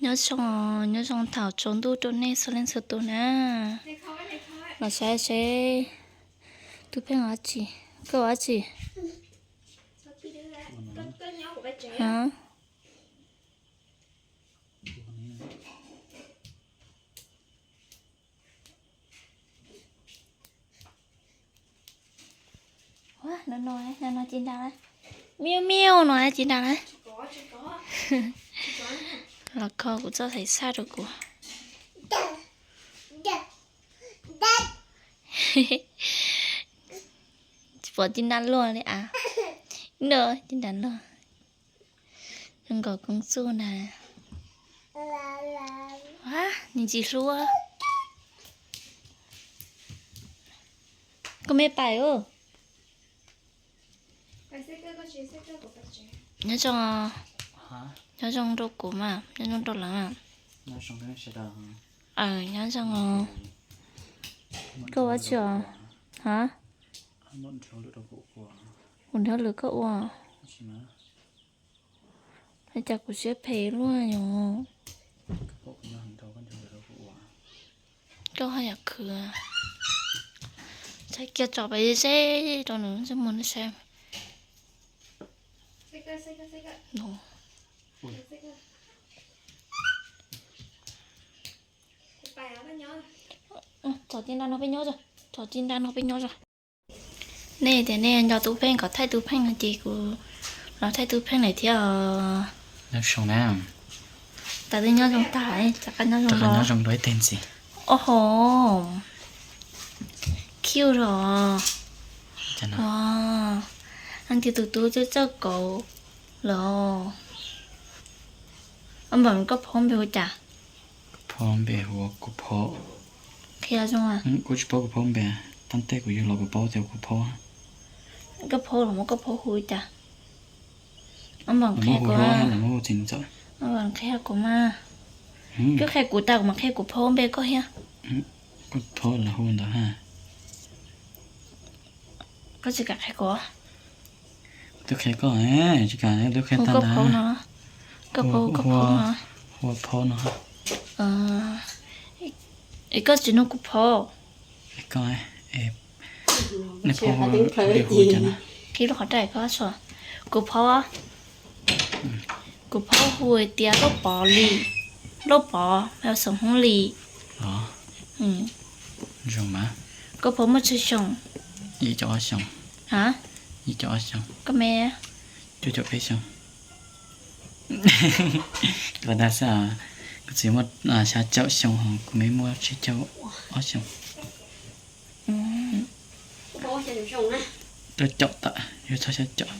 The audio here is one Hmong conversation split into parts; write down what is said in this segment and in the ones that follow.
Nyob zoo, nyob zoo thaum tsaus ntuj rau nej txhua leej txhua tus na. Los saib seb Tub Pheej ua dab tsi, koj ua dab tsi? No no no no ci nra lawm. Miu miu no ci nra lawm. Los kho kuv txoj xaim xaj rau kuv. Tsis pom ci nra luaj li as. No ci nra luaj. Zoo nkaus koob txuj na. Nws tsis hlub. Koj me pais. Nyob zoo, nyob zoo rau kuv mas, nyob zoo rau lawv mas. Aw, nyob zoo. Koj ua tsi os? Ha? Kuv nrhiav lwm koj ua. Cas kuv siab phem luaj yom. Koj haj yam khwv. Txhais kiag tso pais ze rau nws ntsej muag nws saib. Tso ci nra no peb nyob, tso ci nra no peb nyob. Nej tias nej nco Tub Pheej kom thaij Tub Pheej no ces kuv los thaij Tub Pheej lawm thiab os. Nyob zoo na. Tas twb nyob zoo tag, rov qab nyob zoo dua ib teg ntxiv. Oho, cute os. Leej twg tus tub txawj txawj kauv los. Ob npam koj phob npe hu cas? Koj phob npe hu ua Kub Phob. Qhia zoo. Kuv tsis paub Kub Phob npe, tab tej kuv yug los kuv paub tias Kub Phob. Koj phob los muab koj phob hu cas? Ob npam qhia kuv, ob npam qhia kuv mas. Koj qhia kuv tas kuv mam qhia kuv phob npe koj thiab. Koj phob los hu ntawd ha. Koj tsis kam qhia kuv. Twb qhia koj, tsis kam twb qhia tag ntawd. Koj phob, koj phob no. Hu ua phob no. Es koj tsis nug kuv phob. Koj, neb phob hu li cas na? Qhib lub qhov rais koj tso. Kuv phob, kuv phob hu tias Lauj Pov li. Lauj Pov, Xeem Hmoob li. Zoo mas. Koj phob muaj tsawg xyoo? Yim caum ob xyoo. Ha? Yim caum ob xyoo. Koj me? Cuaj caum peb xyoo. Kuv dag xwb, kuv txiv muaj xya caum xyoo, kuv me muaj tsib caum ob xyoo. Cuaj caum tam, yog txog xya caum.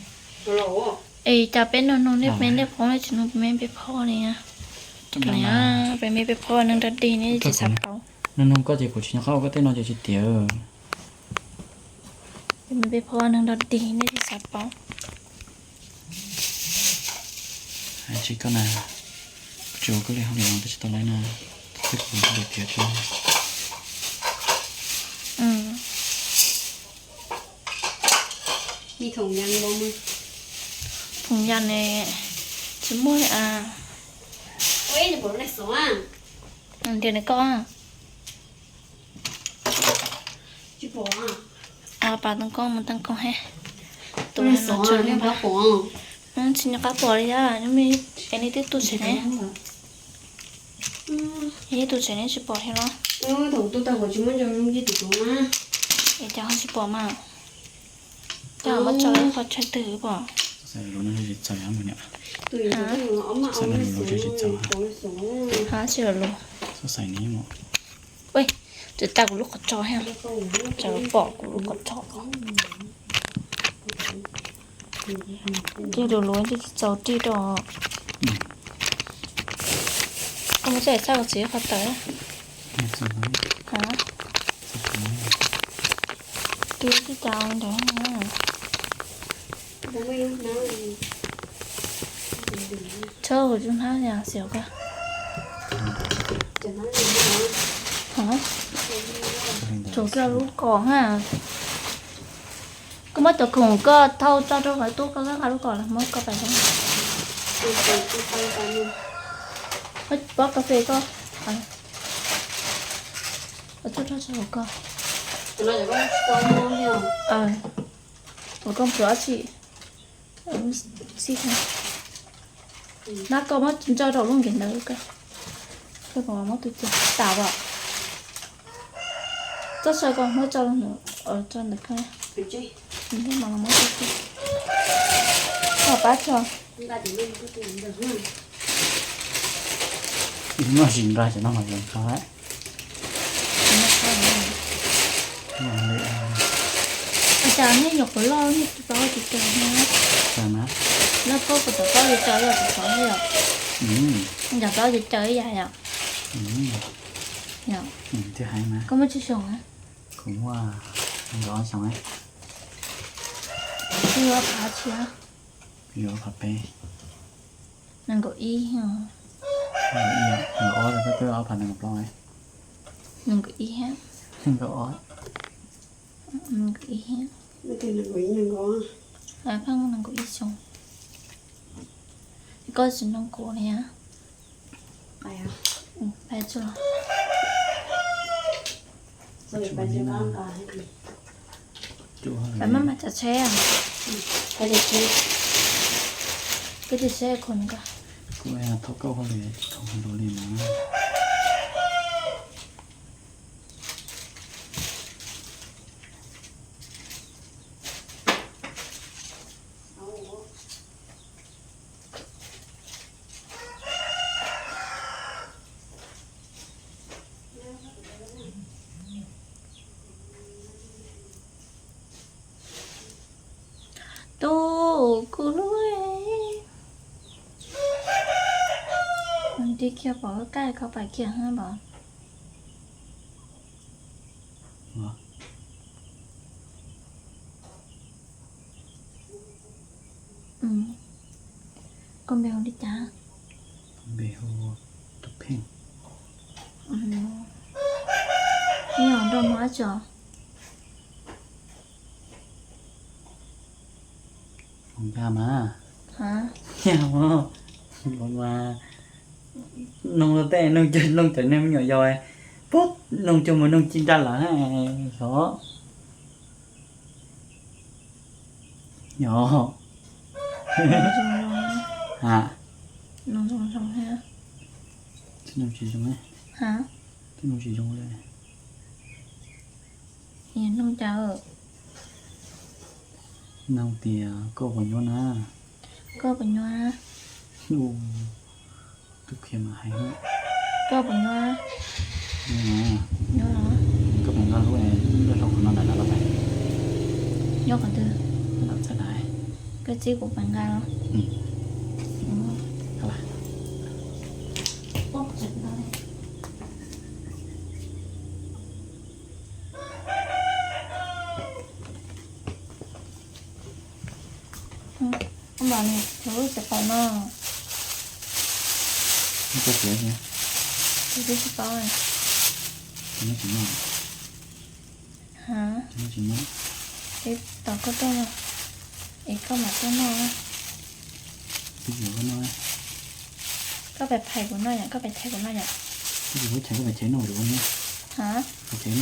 Es cas peb nug nug nej me npe phob, nej tsis nug peb me npe phob li? Peb me npe phob neeg nrog dig nej tsis xav paub. Nug nug koj ces kuv tsis nco qab ua koj tej no ces tsis tiav. Peb me npe phob neeg nrog dig nej tsis xav paub. Hais tsis koj na, kuv tsis ua koj li hauj lwm no tab sis tau lawm na, twb kuv hauj lwm tiav tso. Thoom yas ne, tsis muaj li as. Ntiag nws koj. Pas too koob mus too koob he. Tus no tsis nco qab pom li yom, es nej twb tu tsev ne. Es nej tu tsev nej tsis pom thiab los? Es cas ho tsis pom mas? Cas ho muab tso qhov chaw twg pom? Tsis lus. Tsis tas kuv lub qhov tso thiab, tsam pom kuv lub qhov tso. Ces lus lus ces tsis txaus rig rau. Koj muab txoj xaim xaj ua txiv qhov tawm. Twb tsis tau ntawd. Tshawb hauv tsuj hnab yog xim koj. Tsuas koj lub kos ha. Koj muab cov khoom koj thau tso rau qhov tub, koj nqa lub kos los muab koj pais zoo. Pob kas fes koj, tsuj roj tso hauv koj. Ua koj pluav tsi, xij, nab koj muab ntsaws rau lub nkev ntawd, koj muab tus cia tas as. Txoj saw koj muab tso rau ntawm koj, muab tso, koj pab tso. Noj zis nqa cov no mas zoo tshaj. Ua cas nej nyuam qhuav loj nej tsis paub tsis caw na? Loj koj kuv tau paub tsis caw yom, tsis paub yom. Yog paub tsis caw ib yam yom. Thiab hais mas koj muaj tsawg xyoo na? Kuv muaj nees nkaum ob xyoo. Koj yuav phav tsi? Kuv yuav phav peb. Nees nkaum ib, nees nkaum ob, koj twb ob phav nees nkaum plaub. Nees nkaum ib, nees nkaum ob, nees nkaum ib, pheej muaj nees nkaum ib xyoo. Koj tsis nug kuv li. Peb maj mam tsav tsheb. Koj tsis tsheb, kuv thauj koj hauj lwm tsis khoom dua li na. Tub kuv hlub, tig kiag pom lub koj pais kiag hab npam. Koj npe hu li cas? Npe hu Tus Pheej. Nyob nrog muaj dab tsi? Mus nkag mas. Nkag mas, noog luag tej, noog cov, noog cov neeg me nyuam yaus, pub noog cuag mus noog ci nra lawm xyov. Yog. Ha, tsis zoo, tsis zoo li. Noog cas? Noog tias koj puas nyuaj na? Koj puas nyuaj? Tus qhia mas heev. Koj puas nyuaj? Nyuaj. Koj puas nyuaj lub, lub hlau qhov no ntawm no los? Nyuaj qhov twg? Ntawm txaj na. Koj txib kuv pais nqa los? Ua mas, tus lub tsis paub no. Tus twb tsis paub. Ha, es tos koj tuaj, es koj mam tuaj noj. Koj pais phais kuv noj yom, koj pais phais kuv noj yom. Ha, koj pais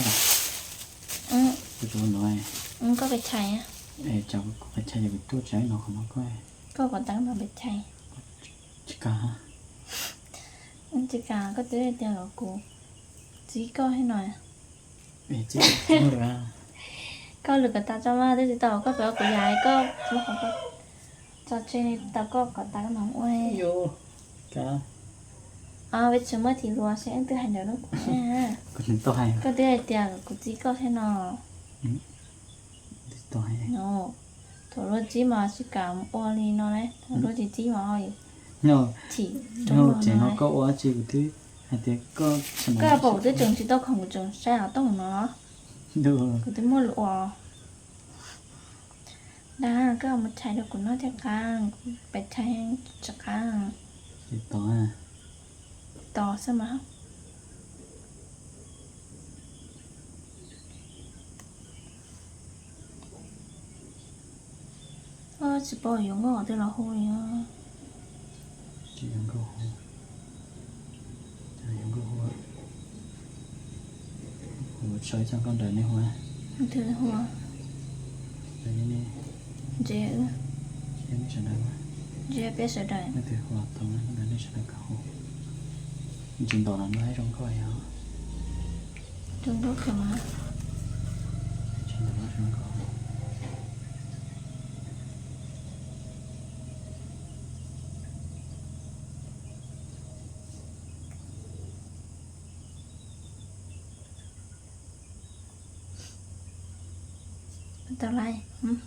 phais. Koj kom tag no pais phais. Tsis kam. Tsis kam, koj twb tias kom kuv txib koj thiab no. Koj lwm kom tas tso mas, twb tsis tau koj pab kuv yam, koj tso tseg tau koj kom tas koj mam ua. Peb tsis muaj thib luag seb twb hais ntawd rau kuv thiab. Koj twb hais tias kuv txib koj thiab no. Thaum luag txib mas tsis kam ua li no ne, thaum luag tsis txib mas ho chim rau luag no. Koj ua dab tsi kuv twb hais tias koj, koj pom kuv twb tseem tsis tau khoom kuv tseem saib av tooj no. Kuv twb muaj lus ua. Dag, koj mus tshais rau kuv noj thiaj qab, kuv pais tshais tsis qab. Tos xwb mas. Tsis paub yuav nkauj qhov twg los hu li. Sau ib txoj nkauj ntawm nej hu. Ntawm nej, ntsia nej sawv daws, ntsia peb sawv daws, nej twb hu tau na, ntawm nej sawv daws kawg hu. Tsis ntaus no no zoo nkauj yog. Zoo nkauj kawg mas. Tsis ntaus no zoo nkauj. Tau lawm.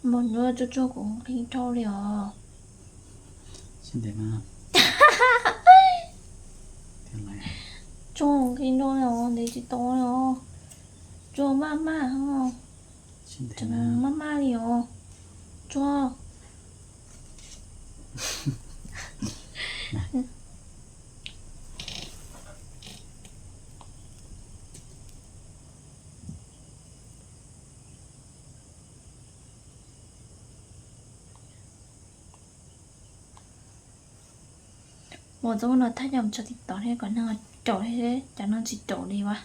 Npog nyuaj, tsuag tsuag kuv nqhis nrau li os. Tsuag nqhis nrau li os, ntev tsis tau li os. Tsuag maj maj, tseem maj maj li os. Tsuag. Ua txoj no thaj yam tso TikTok thiab kom neeg caum thiab, cov neeg tsis caum li as.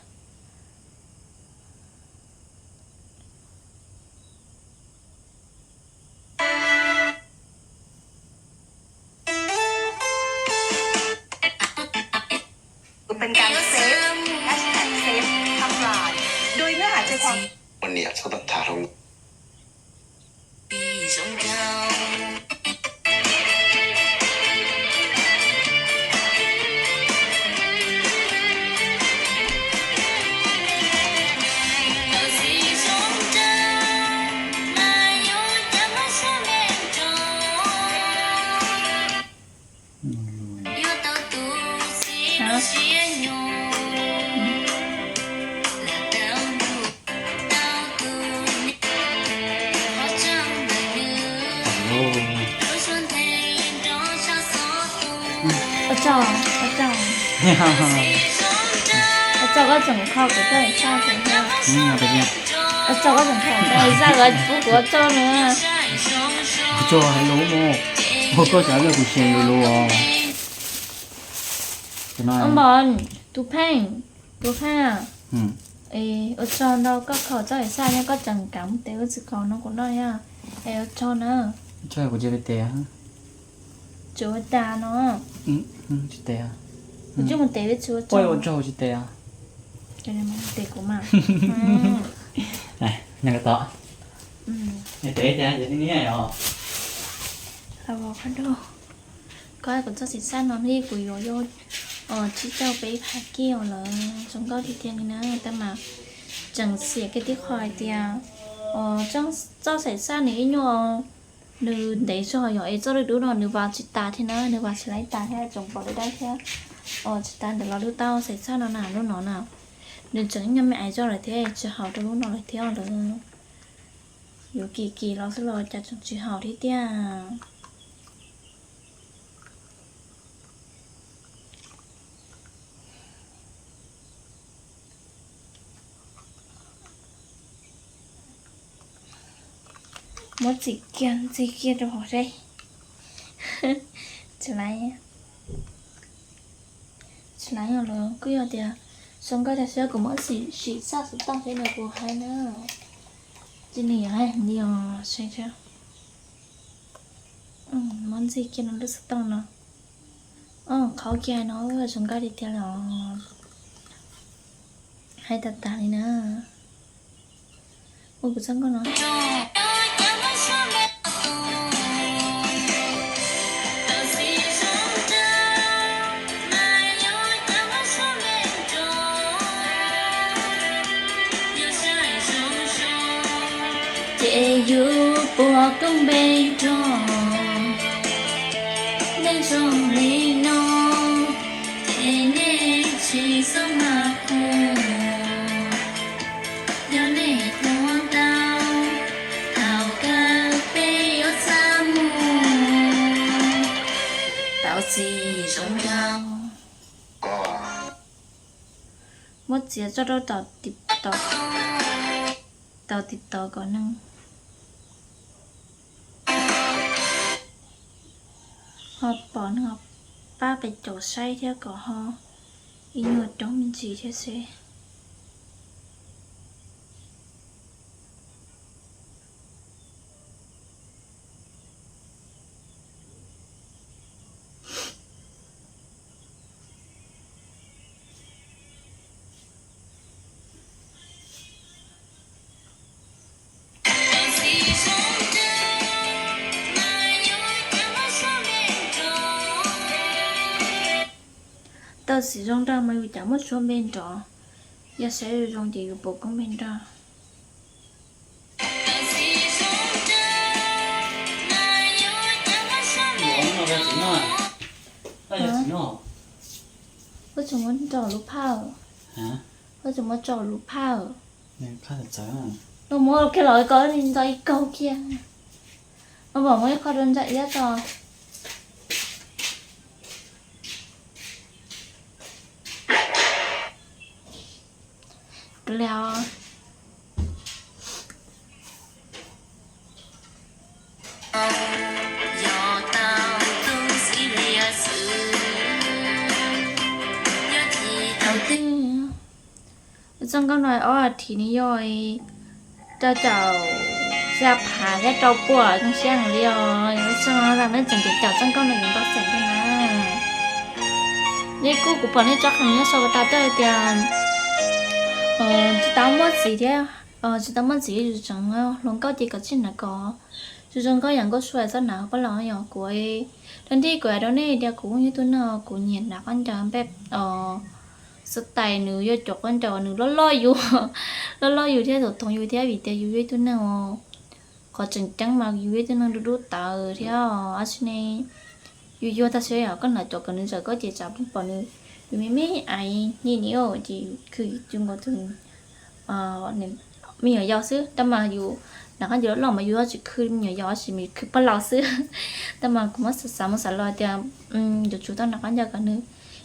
Tus pes kas seb, hashtag seb thăm lại. Đôi นื้อหาใจความ Ua niam txhob tau tham hluas nkauj. Ua tsaug, ua tsaug. Ua tsaug koj tseem kho kuv txoj xaj thiab. Ua tsaug koj tseem kho kuv txoj xaj, koj pub kuv ua tsaug na. Ua tsaug hais lus mus, ua koj xav yog kuv xyem lus lus os. Npog, tus pheej, tus pheej, ua tsaug ntau koj kho txoj xaj thiab koj tseem kam mus tes wb tsis kho no kuv noj thiab. Es ua tsaug na. Kuv tsis tes. Tsis ua cas no. Tsis tes. Kuv tsis mus tes wb tsis ua tsaug. Ua tsaug tsis tes. Tes kuv mas. Nyob tod. Tes tias yog li niaj os. Koj kuv txoj xim xaj no li kuv yuav yog tsib caug peb phav kij lawm, zoo nkauj tiag tiag li na. Tab mas tseem xiam kiag tib qho hais tias txoj xim xaj nws ib nyuag, nws ntev zog yog es txoj dub dub no nws vas tsis tas thiab na, nws vas tsis laib tas thiab, tseem pom dawb dawb thiab. Tsis tas ntawd los lub tau xim xaj no na, lub no na, nws tseem ib nyuag me aiv zog lawm thiab, tsis haum rau lub no lawm thiab lawm. Yuav kim kim los xwb los cas tseem tsis haum thiab tiag. Muab txim kiag ntxig kiag rau hauv seb. Tsis laib, tsis laib os, los kuj yog tias zoo nkauj tiag xwb, kuv muab sim xaj xov tooj thiab nws kuv hais na. Cia nws yuav hais li os, saib thiab. Muab ntxig kiag no lub xov tooj no. Qhov kiag no zoo nkauj tiag tiag li os. Hais tas tas li na. Ua kuv txoj nkauj no. Ces yus puas koob npe nrog nej zoo li no, ces nej tsis txhob maj qhua. Yog nej qhuas tau, thaum kawg peb yuav txaj muag. Tau Txiv zoo nraug. Muab txiav tso rau tom tim tod, tom tim tod kom neeg ho pom, neeg ho pab pes caum saib thiab kom ho ib nyuag coob me ntsis thiab seb. Tau txiv zoo nraug mas yus cas muab suab npe nrov. Yog saib zoo zoo ces yus puas koob npe nrog. Koj tseem muab tso lub phaj, koj tseem muab tso lub phaj. Los muab kiag los ko ntxo ib kaug kiag. Mas pom muab ib qho rau ntsa iab tso. Li os. Txoj nkauj no ob athiv nws yog rau caum xya phav thiab rau puas zoo siab heev li os. Txoj no nej tseem caum txoj nkauj no yuav ntau xeem thiab na. Nej kuj, kuv pom nej tso qhov nyob sau tas tuaj hais tias tsis tau muaj txiv thiab, tsis tau muaj txiv, yus tseem hluas nkauj ces kom tsij hnav kom, yus zoo nkauj yam nkauj sua txhob hnav pab los yog kuv. Dab ntxwg kuv hais rau nej tias kuv yog ib tug neeg kuv nyiam hnav khaub ncaws npej, xab tais nws yog cov khaub ncaws nws loj loj yus, loj loj yus thiab thaum thoov yus thiab vim tias yus yog ib tug neeg qhov tseem ceeb mas yus yog ib tug neeg dub dub tawv thiab dab tsi ne. Yus yuav tag siab yom, koj hnav cov kom nws ntxawm koj ces tsam pom nws, yus me me ais ni ni ces yus khwv yus nkaus tus me nyuam yaus xwb. Tab mas yus hnav khaub ncaws loj mas yus tsis khwv me nyuam yaus, tsis, yus khwv pog laus xwb. Tab mas kuv muab xav mus xav los tias yuav tsum tau hnav khaub ncaws kom nws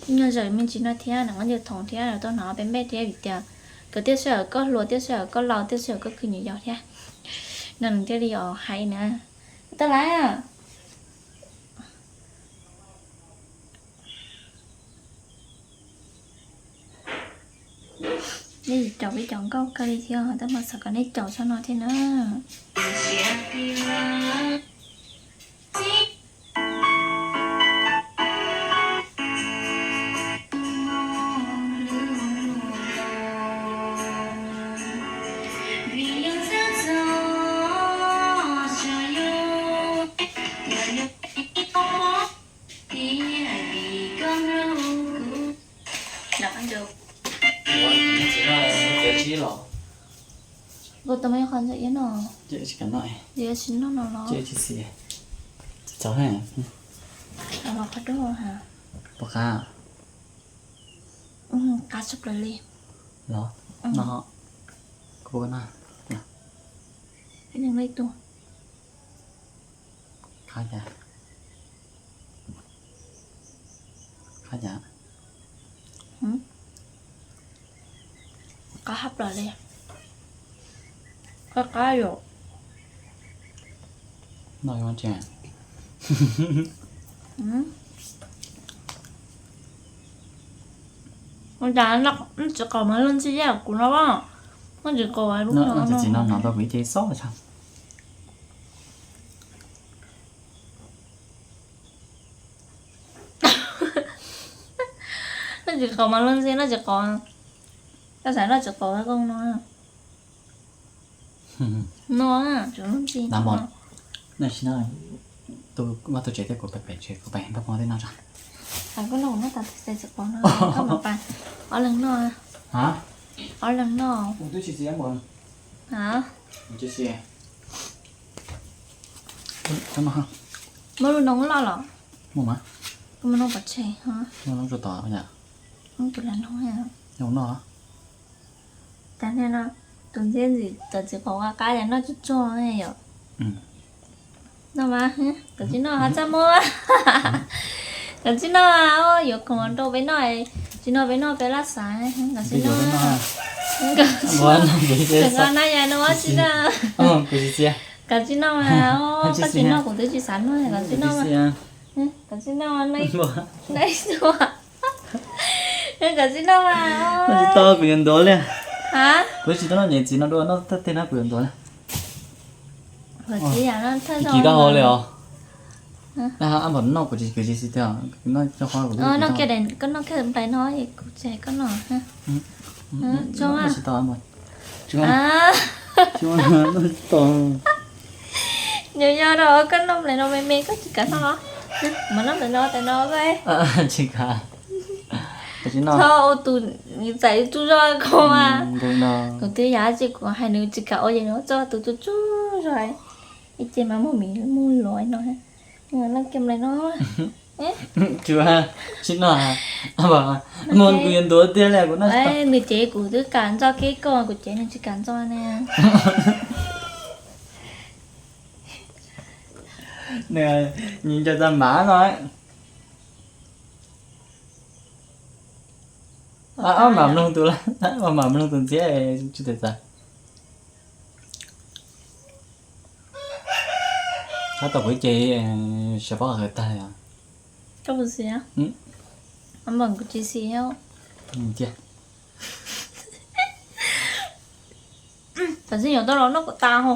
ib nyuag zawm me ntsis no thiab, hnav khaub ncaws thoov thiab tau hnav pem npej thiab vim tias koj thiaj sij hawm koj hluas, thiaj sij hawm koj laus, thiaj sij hawm koj khwv nyuam yaus thiab. No nws thiaj li os hais na. Tau lawm. Nej caum peb cov nkauj kawg li thiab, tab mas xav kom nej caum txhob no thiab na. Kuv tus me qhov ntxawm iab no, tsis noj no los, los qhov dub ha. Puas qab? Qab tshaj plaws li. Los no, kuv noj. Qab cas? Qab cas? Qab tshaj plaws li. Qab qab yom. Noj yuav tsi? Ua cas noj txiv qaub mas luag ntxhi yam kuv no, noj txiv qaub lub no, txiv no hnov tau kuv ib ce xob tshaj. Noj txiv qaub mas luag ntxhi, noj txiv qaub, koj xav noj txiv qaub zoo no. No, tsuas luag ntxhi no. Tab sis no, tus vaj tus tsev thiab kuv pem pem tsev, kuv pem npaj pom tej no tso. Koj noj, kuv noj tas txiv qaub no, koj mam pais. Ob leeg noj. Ob leeg noj. Muaj lub noob loj los? Muaj mas. Koj muab noob pov tseg. Muaj noob tsuas tom yom. Tus las noob. Noj. Cas niag no tus ntxhiab ntxim txawm txiv qaub qab qab yom, noj tsuag tsuag yom. Noj mas, koj tsis noj ho txaj muag. Koj tsis noj, yuav khoom rau peb noj, tsis noj peb noj peb laj xav. Koj tsis noj, koj noj ya no tsis noj. Koj tsis noj mas, koj tsis noj kuv twb tsis xav noj, koj tsis noj. Koj tsis noj, koj tsis noj mas. Tsis tau, kuv yuav ntuav li. Kuv tsis tau noj nyem txiv no dua, noj thawj teg no kuv yuav ntuav li. Txiv yam no thawj zaug kis koj hau li os. Ab npam noj kuv tsis, kuv tsis xis tiag, noj cov qhov kuv noj kiag, koj noj kiag nplai no kuv tsis hais koj noj. Tsis tau, tsis tau. Nyuam yaus rau koj noj nplai no me me koj tsis kam noj los? Mas noj nplai no tas no koj. Tsis kam. Txhob ua tus txais tsuj zog koj mas. Kuv twb yam tsis, kuv hais nws tsis kam ua ces nws txhob ua tus tsuj tsuj zog. Ib ce mas muag miv muag luav no. Noj kiag nplai no. Tsis, tsis noj. Muag kuv yuav ntuav tiag li kuv noj. Nws cev kuv twb kam ntxo kiag koj, kuv cev nws tsis kam ntxo na. Nws nco txaj mav no. Ob mam mloog tus, ob mam mloog tus ntxiab tsis tau txav. Tab tom kuv ces sawv pob qhawv tag li os. Koj puas xis? Kuv tsis xis. Tam sim nyuam tau los noj kuv tas ho.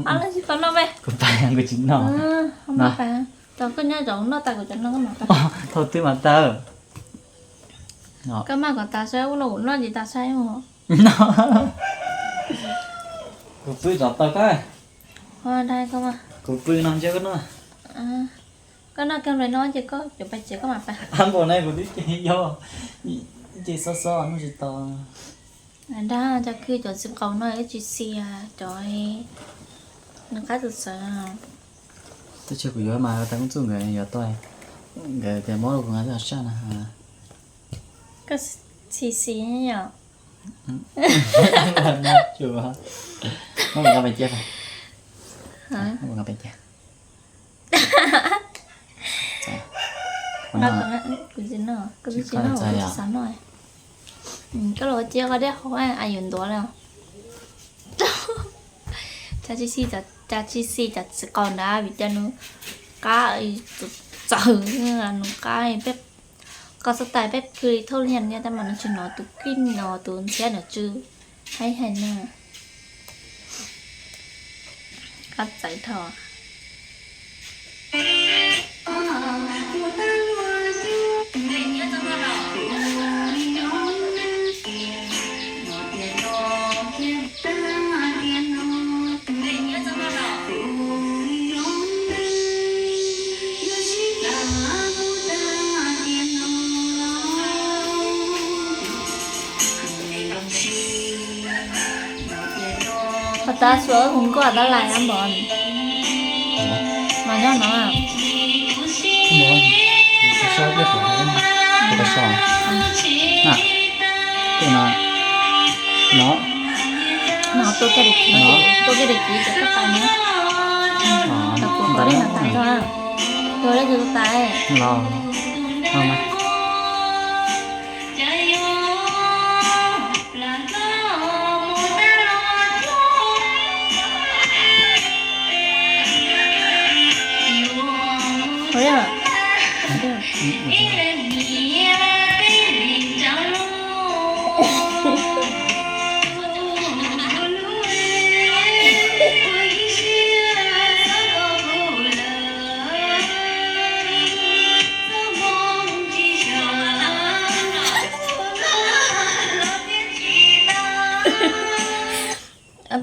Ab, los tsis tau noj me. Kuv tas kuv tsis noj. Tos koj nyob zoo noj tas kuv cov no koj mam tau. Thaum twg mam tau? Koj maj kom tas saib, ua no kuv noj tsis tas saib. Kuv pw tov tau koj. Kuv pw no ntshe koj noj. Koj noj kiag nplai no ces koj cov pais tsev koj mam pais. Ab npaum no kuv twb ces yog ces xob xob noj tsis tau. Dag cov kwv cov txiv qaub no wb tsis xis cov nws qab txawv txawv. Twb tsis kuv yuav mas tas koob txuj nkawd yuav tuaj, nkawd tias muab kuv nqa tuaj saj na. Koj xis xis yom. Muab kuv nqa pais cia, muab kuv nqa pais cia. Kuv tsis noj, kuv tsis noj, kuv tsis xav noj. Koj los cia koj dej hau, a yuav ntuav li. Cas tsis xis cov txiv qaub ntawd vim cas nws qab txawv, nws qab peb, koj xav tas peb pw li thauj liag no tab mas nws tsis hnov tus kwj no tus ntxhiab no tsw. Hais hais no. Qab txawv dhau. Pab tab suav hu nkauj tab lais ab npog. Mas nyob no. No, no, tua kiag daim kiv, tua kiag daim kiv cov koj pais na. Los kuv kom dej no tas tso. Tua dej tus tais los.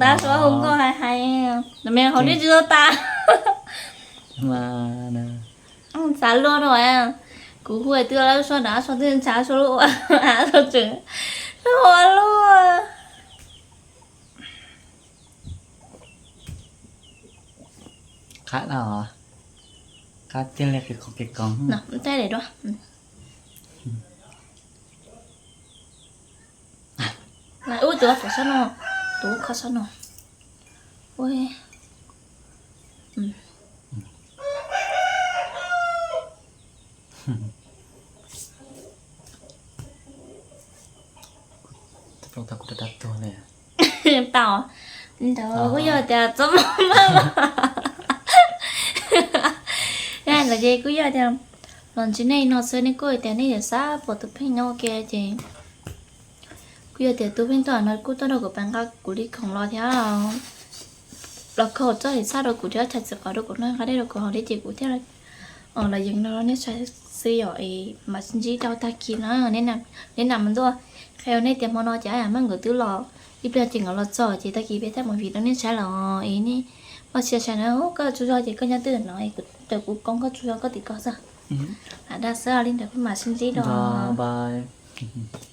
Tab suav hu nkauj hais hais, me hauv dej tsis tau tas. Xav luaj no, kuv hu hais twb lawm suav na, suav twb ntshav suav luaj, suav tseem ua luaj. Qab na, qab tiag li qis qos qis qos. Tej daim duab. Ub, tus kho sab no, tus kho sab no. Ua. tau. Ntawd kuj yog tias txob mov maj los, ntawd ces kuj yog tias los ntsib nej no xwb nej kuj tias nej yuav xav pom tus pheej nyob ua ke ces kuj yog tias tus pheej tuaj no kuj tuaj rau kuv pab nqa kuv li khoom los thiab, los kho txoj lim xaj rau kuv thiab, tshaj txiv qhov rau kuv no, nqa dej rau kuv haus thiab ces kuv thiaj los yees no nej saib xwb yom. Es mam sib ntsib rau tag kis na. Neb nam mas ntuj, qhia nej tias hmo no ces ab yam maj nkawd twb los ib pliag ces nkawd los txog ces tag kis peb thiaj mus vim rau nej saib los es nej muaj sia sai na. Koj tsaug zog ces koj nyob twg no es kuv, kuv koob koj tsaug zog koj tim ko xwb. Lam dag xwb, li ntawd peb mam sib ntsib dua.